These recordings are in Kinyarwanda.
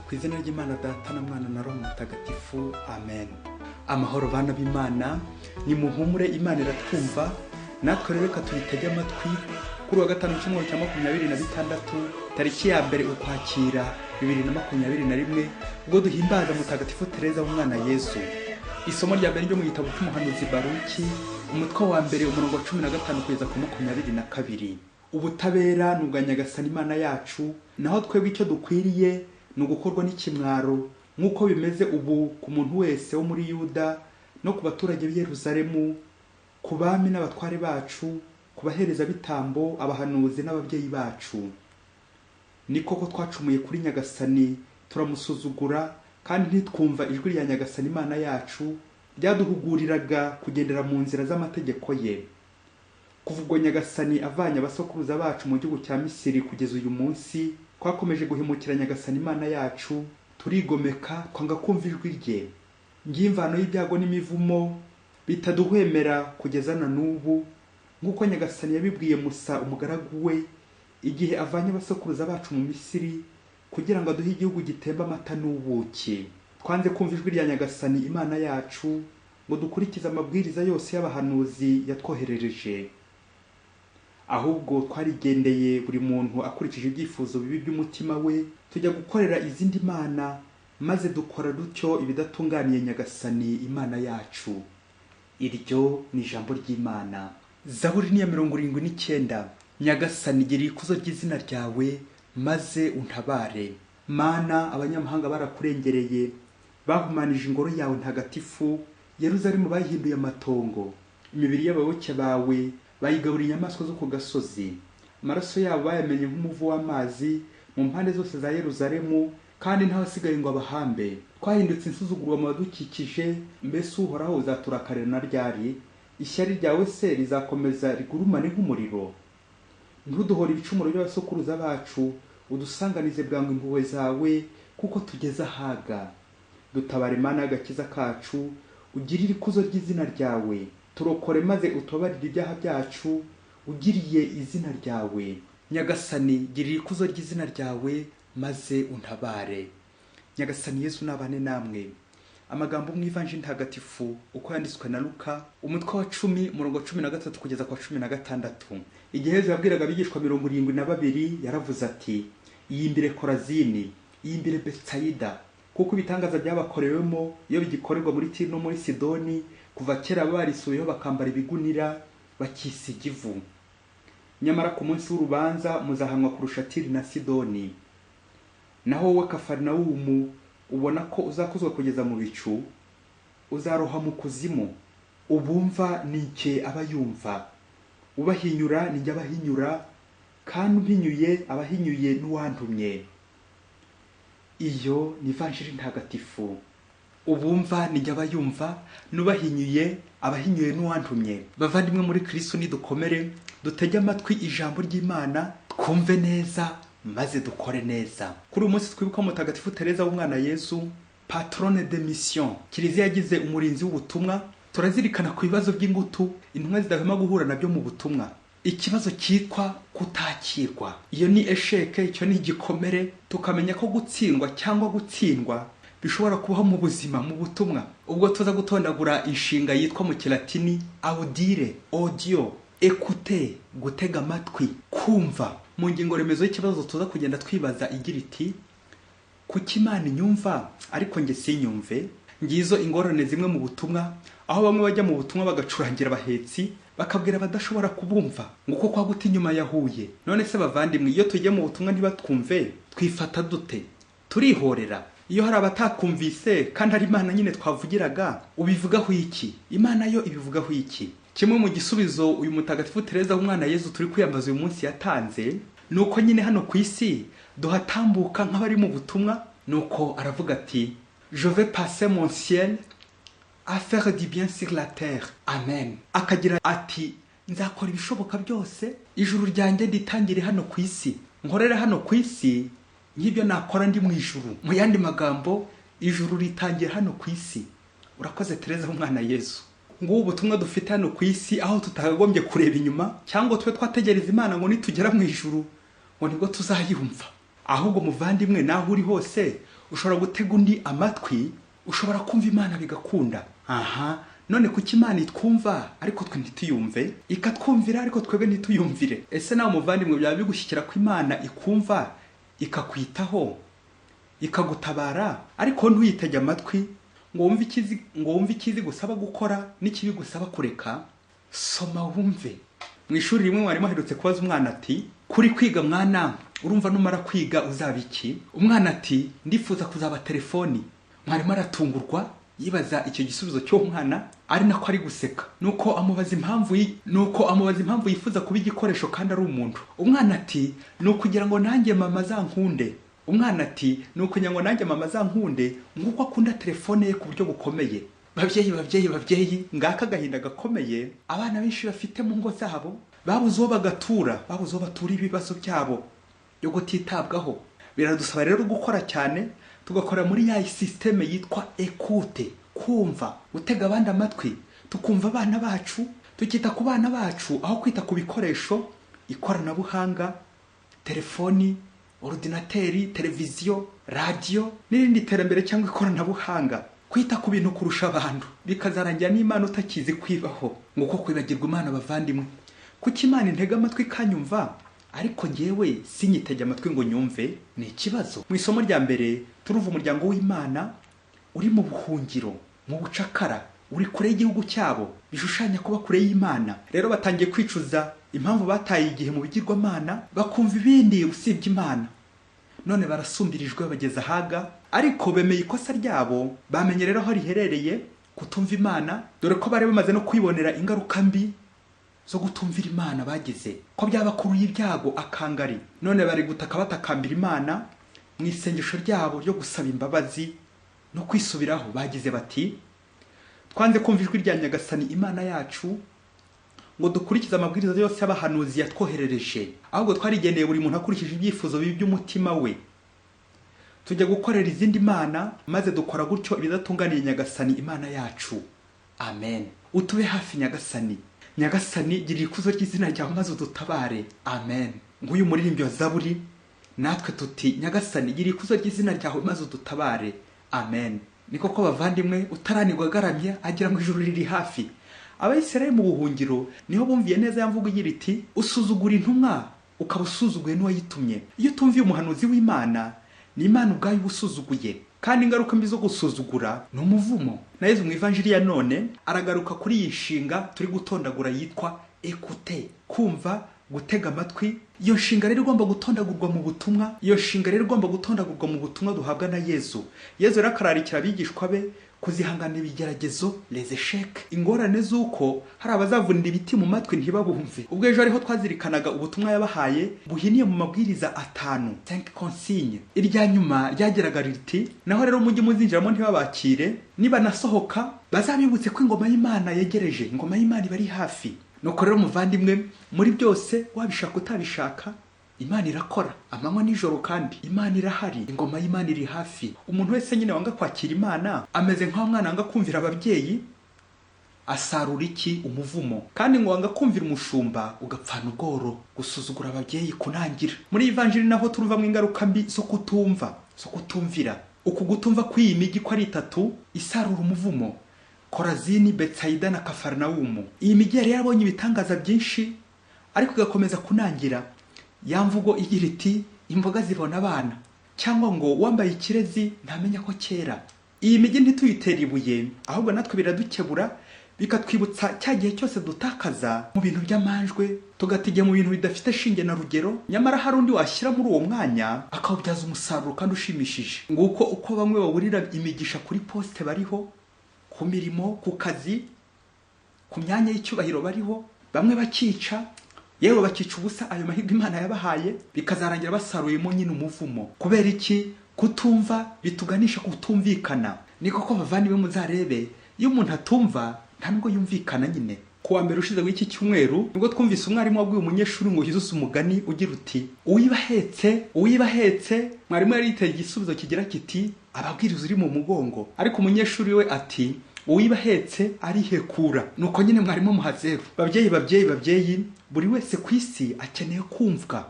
Ku izina ry'Imana Data na Mwana na Roho Mutagatifu, amen. Amahoro bana b'Imana, nimuhumure, Imana iratwumva. Natwe rero reka tuyitege amatwi kuri wa gatanu cyumweru cya 26, tariki ya 1 Ukwakira 2021, ubwo duhimbaza Mutagatifu Tereza w'umwana Yesu. Isomo rya mbere ryo mu gitabo cy'umuhanuzi Baruki, umutwe wa 1, umurongo wa 15 kugeza ku 22. Ubutabera ni ubwa Nyagasani Imana yacu, naho twebwe icyo dukwiriye ni ugukorwa n'ikimwaro, nk'uko bimeze ubu ku muntu wese wo muri Yuda no ku baturage b'i Yerusalemu, ku bami n'abatware bacu, ku baherezabitambo, abahanuzi n'ababyeyi bacu. Ni koko twacumuye kuri Nyagasani, turamusuzugura, kandi ntitwumva ijwi rya Nyagasani Imana yacu ryaduhuguriraga kugendera mu nzira z'amategeko ye. Kuva ubwo Nyagasani avanye abasokuruza bacu mu gihugu cya Misiri kugeza uyu munsi, twakomeje guhemukira Nyagasani Imana yacu, turigomeka, twanga kumva ijwi rye. Ngiye imvano y'ibyago n'imivumo bitaduhwemera kugeza na n'ubu, nk'uko Nyagasani yabibwiye Musa umugaragu we igihe avanye abasokuruza bacu mu Misiri kugira ngo aduhe igihugu gitemba amata n'ubuki. Twanze kumva ijwi rya Nyagasani Imana yacu ngo dukurikize amabwiriza yose y'abahanuzi yatwoherereje. Ahubwo twarigendeye buri muntu akurikije ibyifuzo bibi by'umutima we, tujya gukorera izindi mana, maze dukora dutyo ibidatunganiye Nyagasani Imana yacu. Iryo ni ijambo ry'Imana. Zaburi ni ya 79. Nyagasani, gira ikuzo ry'izina ryawe maze untabare. Mana, abanyamahanga barakurengereye, bahumanije ingoro yawe ntagatifu, Yerusalemu bayihinduye amatongo. Imibiri y'abayoboke bawe bayigaburira inyamaswa zo ku gasozi. Amaraso yabo bayamenye nk'umuvu w'amazi mu mpande zose za Yerusalemu, kandi ntawasigaye ngo abahambe. Twahindutse insuzugurwa mu badukikije, mbese Uhoraho uzaturakarira na ryari? Ishyari ryawe se rizakomeza rigurumane nk'umuriro? Ntuduhore ibicumuro by'abasokuruza bacu, udusanganize bwangu impuhwe zawe, kuko tugeze ahaga. Dutabare Mana y'agakiza kacu, ugirire ikuzo ry'izina ryawe. Turokore maze utubabarire ibyaha byacu, ugiriye izina ryawe. Nyagasani, girira ikuzo ry'izina ryawe maze untabare. Nyagasani Yesu nabane namwe. Amagambo mu Ivanjiri ntagatifu uko yanditswe na Luka, umutwe wa 10, umurongo 13 kugeza ku 16. Igihe Yesu yabwiraga abigishwa 72 yaravuze ati: "Iyimbire Korazini, iyimbire Betsayida, kuko ibitangaza byabakorewemo iyo bigikorerwa muri Tiro no muri Sidoni, kuva kera barisubiyeho bakambara ibigunira bakisiga ivu. Nyamara ku munsi w'urubanza muzahanwa kurusha Tiro na Sidoni. Naho wowe Kafarinawumu, ubona ko uzakuzwa kugeza mu bicu, uzaroha mu kuzimu. Ubumva ni jye aba yumva, ubahinyura ni jye abahinyura, kandi umpinyuye abahinyuye n'uwantumye." Iyo ni Ivanjiri ntagatifu. Ubumva ni jye aba yumva, n'ubahinyuye abahinyuye n'uwantumye. Bavandimwe muri Kristo, nidukomere, dutege amatwi ijambo ry'Imana, twumve neza maze dukore neza. Kuri uyu munsi twibuka Mutagatifu Tereza w'umwana Yesu, patronne de mission, Kiliziya yagize umurinzi w'ubutumwa. Turazirikana ku bibazo by'ingutu intumwa zidahwema guhura nabyo mu butumwa. Ikibazo cyitwa kutakirwa, iyo ni esheke, icyo ni igikomere. Tukamenya ko gutsindwa cyangwa gutsindwa bishobora kubaho mu buzima, mu butumwa. Ubwo tuza gutondagura inshinga yitwa mu Kilatini audire, audio, écouter, gutega amatwi, kumva. Mu ngingo remezo y'ikibazo tuza kugenda twibaza igira iti: kuki Imana inyumva ariko njye sinyumve? Ngizo ingorane zimwe mu butumwa, aho bamwe bajya mu butumwa bagacurangira abahetsi, bakabwira abadashobora kubumva ngo uko kwa guta inyuma yahuye. None se bavandimwe, iyo tugiye mu butumwa ntibatwumve, twifata dute? Turihorera? Iyo hari abatakumvise kandi ari Imana nyine twavugiraga, ubivugaho iki? Imana yo ibivugaho iki? Kimwe mu gisubizo uyu Mutagatifu Tereza w'umwana Yesu turi kwiyambaza uyu munsi yatanze, nuko nyine hano ku isi duhatambuka nk'abari mu butumwa. Nuko aravuga ati: "Je vais passer mon ciel à faire du bien sur la terre. Amen." Akagira ati: nzakora ibishoboka byose ijuru ryanjye nditangire hano ku isi, nkorere hano ku isi nk'ibyo nakora ndi mu ijuru. Mu yandi magambo, ijuru ritangira hano ku isi. Urakoze Tereza w'umwana Yesu. Ngubu ubutumwa dufite hano ku isi, aho tutakagombye kureba inyuma cyangwa tube twategereza Imana ngo nitugera mu ijuru ngo nibwo tuzayumva. Ahubwo muvandimwe, naho uri hose ushobora gutega undi amatwi, ushobora kumva Imana bigakunda. Aha, none kuki Imana itwumva ariko twe ntituyumve, ikatwumvira ariko twebwe ntituyumvire? Ese nawe muvandimwe, byaba bigushyikira ko Imana ikumva, ikakwitaho, ikagutabara, ariko ntuyitege amatwi ngo wumve ikizi gusaba gukora n'ikibi gusaba kureka? Soma wumve. Mu ishuri rimwe mwarimu aherutse kubaza umwana ati: "Kuri kwiga mwana, urumva numara kwiga uzaba iki?" Umwana ati: "Ndifuza kuzaba telefoni." Mwarimu aratungurwa, yibaza icyo gisubizo cy'uwo mwana, ari nako ari guseka. Nuko amubaza impamvu yifuza kuba igikoresho kandi ari umuntu. Umwana ati: "Ni ukugira ngo nanjye mama azankunde." Umwana ati: "Ni ukugira ngo nanjye mama azankunde nk'uko akunda telefone ye ku buryo bukomeye." Babyeyi, babyeyi, babyeyi, ngaka agahinda gakomeye abana benshi bafite mu ngo zabo. Babuze uwo bagatura, babuze uwo batura ibibazo byabo byo kutitabwaho. Biradusaba rero gukora cyane, tugakora muri ya système yitwa écoute, kumva, gutega abandi amatwi, tukumva abana bacu, tukita ku bana bacu aho kwita ku bikoresho, ikoranabuhanga, telefoni, ordinateri, televiziyo, radiyo n'irindi terambere cyangwa ikoranabuhanga. Kwita ku bintu kurusha abantu, bikazarangira n'Imana utakizi kwibaho. Nguko kwibagirwa Imana, bavandimwe. Kuki Imana intega amatwi ikanyumva, ariko ngewe sinyitege amatwi ngo nyumve? Ni ikibazo. Mu isomo rya mbere turuva umuryango w'Imana uri mu buhungiro, mu bucakara, uri kure y'igihugu cyabo, bishushanya kuba kure y'Imana. Rero batangiye kwicuza impamvu bataye igihe mu bigirwamana, bakumva ibindi usibye Imana. None barasumbirijwe, bageze ahaga, ariko bemeye ikosa ryabo, bamenye rero aho riherereye, kutumva Imana, dore ko bari bamaze no kwibonera ingaruka mbi zo gutumvira Imana bagize, ko byabakuruye ibyago akangari. None bari gutaka batakambira Imana mu isengesho ryabo ryo gusaba imbabazi no kwisubiraho. Bagize bati: "Twanze kumva ijwi rya Nyagasani Imana yacu ngo dukurikize amabwiriza yose y'abahanuzi yatwoherereje, ahubwo twarigendeye buri muntu akurikije ibyifuzo bibi by'umutima we, tujya gukorera izindi mana, maze dukora gutyo ibidatunganiye Nyagasani Imana yacu." Amen. Utube hafi Nyagasani. Nyagasani, girira ikuzo ry'izina ryawe maze udutabare. Amen. Nguyu muririmbyi wa Zaburi, natwe tuti: "Nyagasani, girira ikuzo ry'izina ryawe maze udutabare." Amen. Ni koko bavandimwe, utaranirwa agaramye agira ngo ijuru riri hafi. Abayisiraheli mu buhungiro niho bumviye neza ya mvugo igira iti: "Usuzugura intumwa ukaba usuzuguye n'uwayitumye." Iyo utumviye umuhanuzi w'Imana, ni Imana ubwayo uba usuzuguye, kandi ingaruka mbi zo gusuzugura ni umuvumo. Na Yezu mu ivanjiri ya none aragaruka kuri iyi nshinga turi gutondagura yitwa écoute, kumva, gutega amatwi. Iyo nshinga rero igomba gutondagurwa mu butumwa, iyo nshinga rero igomba gutondagurwa mu butumwa duhabwa na Yezu. Yezu rero akararikira abigishwa be kuzihanganira ibigeragezo, les échecs, ingorane z'uko hari abazavunira ibiti mu matwi ntibabumve. Ubwo ejo ariho twazirikanaga ubutumwa yabahaye buhiniye mu mabwiriza 5, 5 consignes. Irya nyuma ryageraga riti: "Naho rero mujye muzinjiramo ntibabakire, nibanasohoka bazabibutse ko ingoma y'Imana yegereje, ingoma y'Imana iba ari hafi." Nuko rero muvandimwe, muri byose wabishaka utabishaka, Imana irakora amanywa nijoro, kandi Imana irahari, ingoma y'Imana iri hafi. Umuntu wese nyine wanga kwakira Imana ameze nk'aho mwana wanga kumvira ababyeyi, asarura iki? Umuvumo. Kandi ngo wanga kumvira umushumba ugapfana ubworo, gusuzugura ababyeyi, kunangira. Muri ivanjiri naho turuvamo ingaruka mbi zo kutumva, zo kutumvira. Uku gutumva kw'iyi migi ko ari 3 isarura umuvumo: Korazini, Betsayida na Kafarinawumu. Iyi migi yari yarabonye ibitangaza byinshi, ariko igakomeza kunangira. Ya mvugo igira iti: "Imboga zibona abana", cyangwa ngo wambaye ikirezi ntamenya ko kera. Iyi migi ntituyitera ibuye, ahubwo natwe biradukebura, bikatwibutsa cya gihe cyose dutakaza mu bintu by'amanjwe, tugatijya mu bintu bidafite shinge na rugero, nyamara hari undi washyira muri uwo mwanya akawubyaza umusaruro kandi ushimishije. Nguko uko bamwe baburira imigisha kuri poste bariho, ku mirimo, ku kazi, ku myanya y'icyubahiro bariho, bamwe bakica, yewe bakica ubusa ayo mahirwe Imana yabahaye, bikazarangira basaruyemo nyine umuvumo. Kubera iki? Kutumva bituganisha kutumvikana. Ni koko bavandimwe, muzarebe iyo umuntu atumva nta nubwo yumvikana nyine. Ku wa mbere ushize w'iki cyumweru nibwo twumvise umwarimu wabwiye umunyeshuri ngo yuzuze umugani ugira uti: "Uwiba ahetse, uwiba ahetse." Mwarimu yari yiteye igisubizo kigira kiti: "Ababwiriza uri mu mugongo." Ariko umunyeshuri we ati: "Uwiba ahetse arihekura." Nuko nyine mwarimu amuha 0. Babyeyi, babyeyi, babyeyi, buri wese ku isi akeneye kumvwa,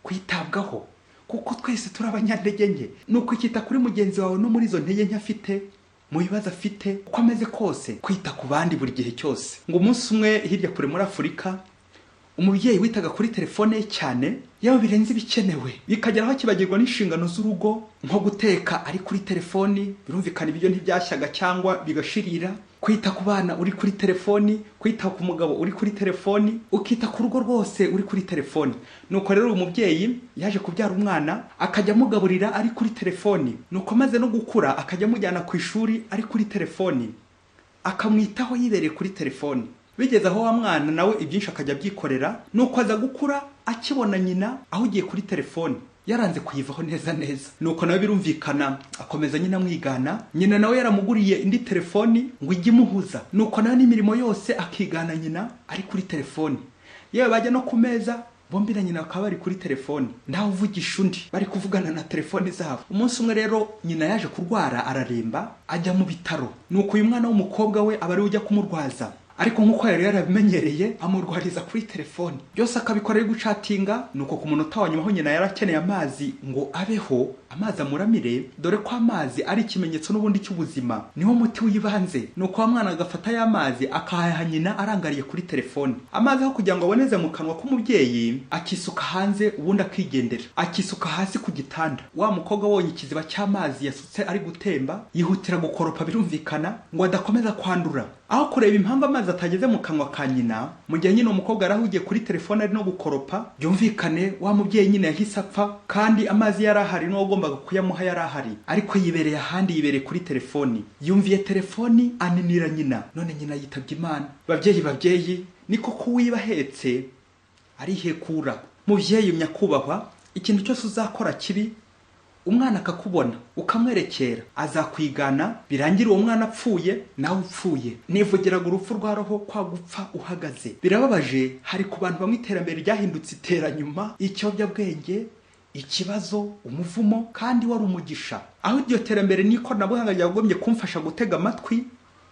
kwitabwaho, Kuko twese turi abanyantege nke. Ni ukwita kuri mugenzi wawe no muri izo ntege nke afite, mu bibazo afite, uko ameze kose, kwita ku bandi buri gihe cyose. Ngo umunsi umwe hirya kure muri Afurika, umubyeyi witaga kuri telefone ye cyane, yewe birenze ibikenewe, bikagera aho kibagirwa n'inshingano z'urugo, nko guteka ari kuri telefoni, birumvikana ibiryo ntibyashyaga cyangwa bigashirira, kwita ku bana uri kuri telefoni, kwita ku mugabo uri kuri telefoni, ukita ku rugo rwose uri kuri telefoni. Nuko rero uyu mubyeyi yaje kubyara umwana, akajya amugaburira ari kuri telefoni. Nuko amaze no gukura akajya amujyana ku ishuri ari kuri telefoni, akamwitaho yibereye kuri telefoni. Bigeze aho wa mwana nawe ibyinshi akajya abyikorera. Nuko aza gukura akibona nyina ahugiye kuri telefoni, yaranze kuyivaho neza neza. Nuko nawe birumvikana akomeza nyina amwigana, nyina nawe yaramuguriye indi telefoni ngo ijye imuhuza. Nuko nawe n'imirimo yose akigana nyina ari kuri telefoni. Yewe bajya no ku meza bombi na nyina bakaba bari kuri telefoni, ntawe uvugisha undi, bari kuvugana na telefoni zabo. Umunsi umwe rero nyina yaje kurwara araremba ajya mu bitaro. Nuko uyu mwana w'umukobwa we aba ari ujya kumurwaza, ariko nkuko yari yarabimenyereye amurwariza kuri telefoni, byose akabikora ari gucatinga. Nuko ku munota wa nyuma aho nyina yarakeneye amazi ngo abeho, amazi amuramire, dore ko amazi ari ikimenyetso n'ubundi cy'ubuzima, niwo muti w'ibanze. Nuko wa mwana agafata ya mazi akahaha nyina arangariye kuri telefoni. Amazi aho kugira ngo aboneze mu kanwa k'umubyeyi, akisuka hanze ubundi akigendera, akisuka hasi ku gitanda. Wa mukobwa abonye ikiziba cy'amazi yasutse ari gutemba, yihutira gukoropa, birumvikana ngo adakomeza kwandura. Aho kureba impamvu amazi atageze mu kanwa ka nyina, mu gihe nyine umukobwa yarahugiye kuri telefone ari no gukoropa, byumvikane wa mubyeyi nyine yahise apfa, kandi amazi yari ahari n'uwo agombaga kuyamuha yari ahari, ariko yibereye ahandi, yibereye kuri telefoni. Yumviye telefoni aninira nyina, none nyina yitabye Imana. Babyeyi, niko kuwiba ahetse arihekura. Mubyeyi nyakubahwa, ikintu cyose uzakora kibi umwana akakubona ukamwerekera, azakwigana, birangira uwo mwana apfuye nawe upfuye. Nivugiraga urupfu rwa roho kwa gupfa uhagaze. Birababaje, hari ku bantu bamwe iterambere ryahindutse iteranyuma, ikiyobyabwenge, ikibazo, umuvumo, kandi wari umugisha. Aho iryo terambere n'ikoranabuhanga ryagombye kumfasha gutega amatwi,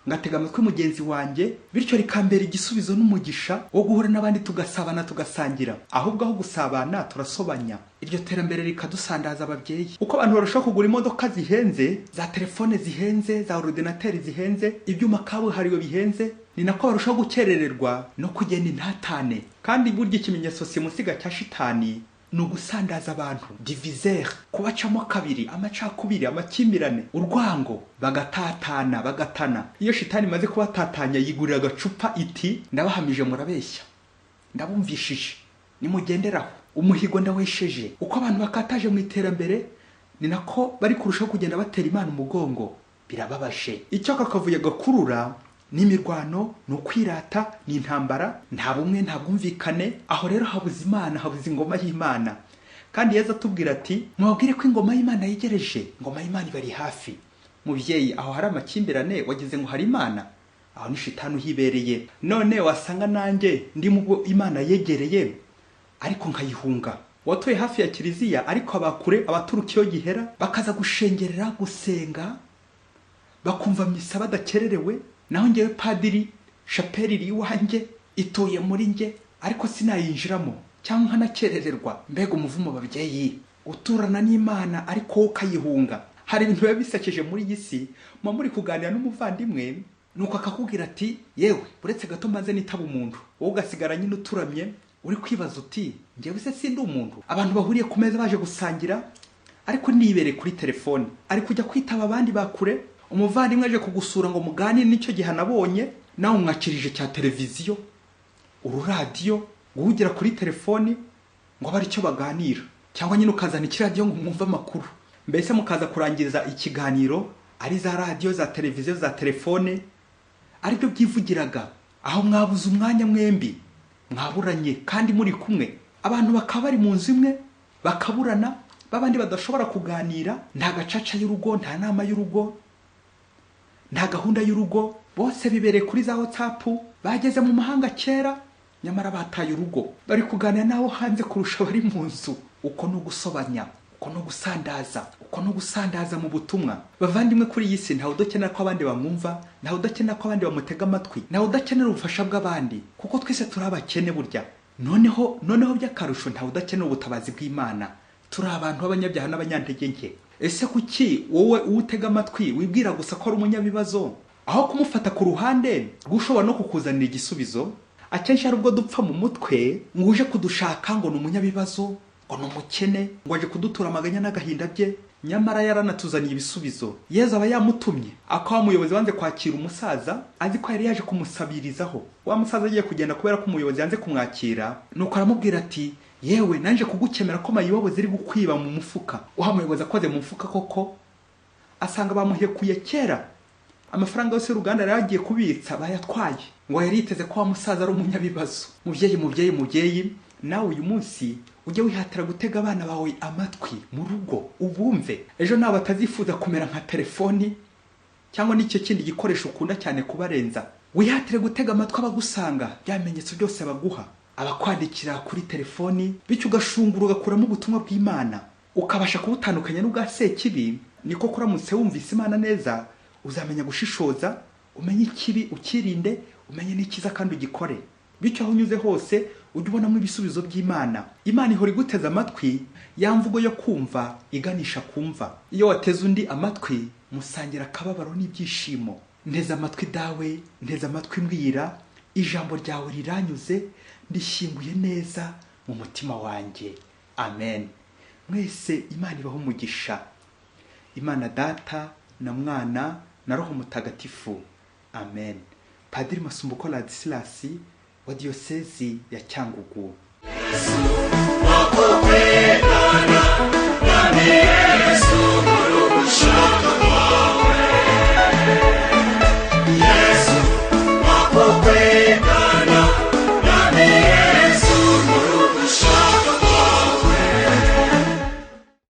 ngatega amatwi mugenzi wanjye, bityo rikambera igisubizo n'umugisha wo guhura n'abandi tugasabana tugasangira. Ahubwo aho gusabana turasobanya, iryo terambere rikadusandaza ababyeyi. Uko abantu barushaho kugura imodoka zihenze, za telefone zihenze, za ordinateri zihenze, ibyuma kabuhariwe bihenze, ni nako barushaho gukerererwa no kugenda intatane. Kandi burya ikimenyetso simusiga cya shitani ni ugusandaza abantu, diviser, kubacamo kabiri, amacakubiri, amakimbirane, urwango, bagatatana, bagatana. Iyo shitani imaze kubatatanya yigurira agacupa iti ndabahamije murabeshya, ndabumvishije, nimugenderaho, umuhigo ndawesheje. Uko abantu bakataje mu iterambere ni nako bari kurushaho kugenda batera Imana umugongo. Birababaje. Icyo kakavuye gakurura ni imirwano, ni ukwirata, ni intambara, nta bumwe, nta bwumvikane. Aho rero habuze Imana, habuze ingoma y'Imana. Kandi Yezu atubwira ati mubabwire ko ingoma y'Imana yegereje, ingoma y'Imana ibari hafi. Mubyeyi, aho hari amakimbirane wagize ngo hari Imana, aho ni shitani uhibereye. None wasanga nanjye ndi mu Imana yegereye ariko nkayihunga. Watuye hafi ya kiliziya ariko abakure, abaturuka iyo gihera, bakaza gushengerera, gusenga, bakumva misa badakererewe. Naho ngewe padiri, shapeli iri iwanjye, ituye muri nge, ariko sinayinjiramo cyangwa nkanakerererwa. Mbega umuvumo babyeyi, uturana n'Imana ariko wowe ukayihunga. Hari ibintu biba bisekeje muri iyi si, muba muri kuganira n'umuvandimwe, nuko akakubwira ati yewe uretse gato maze nitaba umuntu, wowe ugasigara nyine uturamye uri kwibaza uti ngewe se sindi umuntu. Abantu bahuriye ku meza baje gusangira, ariko nibereye kuri telefone, ari kujya kwitaba abandi bakure. Umuvandimwe aje kugusura ngo muganire n'icyo gihe anabonye, nawe umwakirije cya televiziyo, ururadiyo, guhugira kuri telefoni ngo abe aricyo baganira, cyangwa nyine ukazana ikiradiyo ngo mwumve amakuru. Mbese mukaza kurangiza ikiganiro ari za radiyo, za televiziyo, za telefone, aribyo byivugiraga. Aho mwabuze umwanya mwembi, mwaburanye kandi muri kumwe. Abantu bakaba bari mu nzu imwe bakaburana, babandi badashobora kuganira, nta gacaca y'urugo, nta nama y'urugo, nta gahunda y'urugo, bose bibereye kuri za WhatsApp. Bageze mu mahanga kera, nyamara bataye urugo, bari kuganira nabo hanze kurusha bari mu nzu. Uko no gusobanya, uko no gusandaza, uko no gusandaza mu butumwa. Bavandimwe, kuri iyi si ntawe udakenera ko abandi bamwumva, ntawe udakenera ko abandi bamutega amatwi, ntawe udakenera ubufasha bw'abandi, kuko twese turi abakene burya. Noneho by'akarusho ntawe udakenera ubutabazi bw'Imana. Turi abantu b'abanyabyaha n'abanyantege nke. Ese kuki wowe uwutega amatwi wibwira gusa ko ari umunyabibazo, aho kumufata ku ruhande rw'ushobora no kukuzanira igisubizo? Akenshi hari ubwo dupfa mu mutwe ngo uje kudushaka ngo ni umunyabibazo, ngo ni umukene, ngo aje kudutura amaganya n'agahinda bye, nyamara yaranatuzaniye ibisubizo. Yezu aba yamutumye. Ako wa muyobozi wanze kwakira umusaza azi ko yari yaje kumusabirizaho, wa musaza agiye kugenda kubera ko umuyobozi yanze kumwakira, nuko aramubwira ati: "Yewe, naje kugukemera ko mayibobo ziri gukwiba mu mufuka." Wa muyobozi akoze mu mufuka koko asanga bamuhekuye kera, amafaranga yose y'uruganda yari yagiye kubitsa bayatwaye. Ngo yari yiteze ko wa musaza ari umunyabibazo. Mubyeyi, mubyeyi, mubyeyi, nawe uyu munsi ujye wihatira gutega abana bawe amatwi mu rugo, ubumve. Ejo nawe batazifuza kumera nka telefoni cyangwa n'icyo kindi gikoresho ukunda cyane kubarenza. Wihatire gutega amatwi abagusanga, bya bimenyetso byose baguha, abakwandikira kuri telefoni, bityo ugashungura ugakuramo ubutumwa bw'Imana, ukabasha kubutandukanya n'ubwa Sekibi. Niko kuramutse wumvise Imana neza, uzamenya gushishoza, umenye ikibi ukirinde, umenye n'icyiza kandi ugikore. Bityo aho unyuze hose ujye ubonamo ibisubizo by'Imana. Imana ihora iguteze amatwi, ya mvugo yo kumva iganisha kumva. Iyo wateze undi amatwi musangira akababaro n'ibyishimo. Nteze amatwi Dawe, nteze amatwi, mbwira, ijambo ryawe riranyuze, ndishyinguye neza mu mutima wanjye. Amen. Mwese Imana ibahe umugisha. Imana Data na Mwana na Roho Mutagatifu. Amen. Padiri Masumbuko Ladislas wa Diyosezi ya Cyangugu. Yesu,